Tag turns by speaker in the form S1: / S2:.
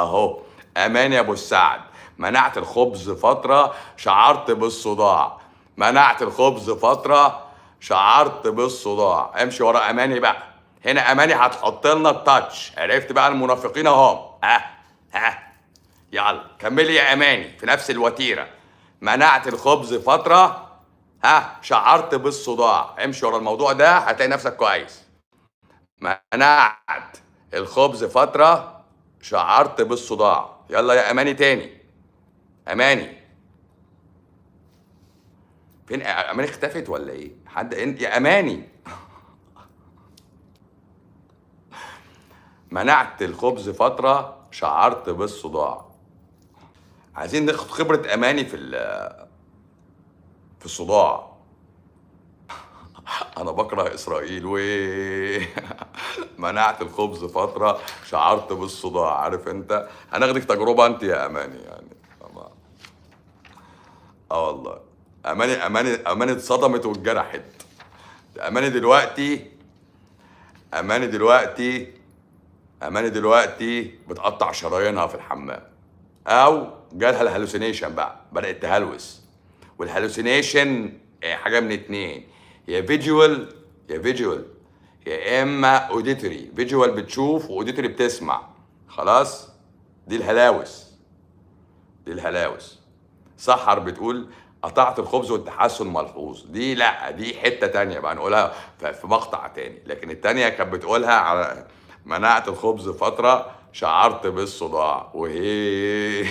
S1: اهو امان يا ابو السعد، منعت الخبز فترة شعرت بالصداع، منعت الخبز فترة شعرت بالصداع. امشي ورا اماني بقى، هنا اماني هتحط لنا التاتش. عرفت بقى المنافقين اهم. ها ها، يلا كملي يا اماني في نفس الوتيره. منعت الخبز فترة ها شعرت بالصداع. امشي ورا الموضوع ده هتلاقي نفسك كويس. منعت الخبز فترة شعرت بالصداع. يلا يا اماني تاني. اماني فين؟ اماني اختفت ولا ايه؟ حد يا اماني. منعت الخبز فترة شعرت بالصداع. عايزين ناخد خبره اماني في في الصداع. انا بكره اسرائيل و منعت الخبز فترة شعرت بالصداع. عارف انت هناخدك تجربه انت يا اماني يعني. اه والله اماني، اماني، اماني اتصدمت واتجرحت. اماني دلوقتي، اماني دلوقتي، اماني دلوقتي بتقطع شرايينها في الحمام، او جالها ال hallucination بقى، بدات تهلوس. وال hallucination حاجة من اتنين، يا visual، يا visual، يا اما auditory. visual بتشوف و auditory بتسمع. خلاص دي الهلاوس، دي الهلاوس. سحر بتقول قطعت الخبز والتحسن ملحوظ. دي لا، دي حتة تانية بقى نقولها في مقطع تاني، لكن التانية كانت بتقولها على منعت الخبز فترة شعرت بالصداع. وهي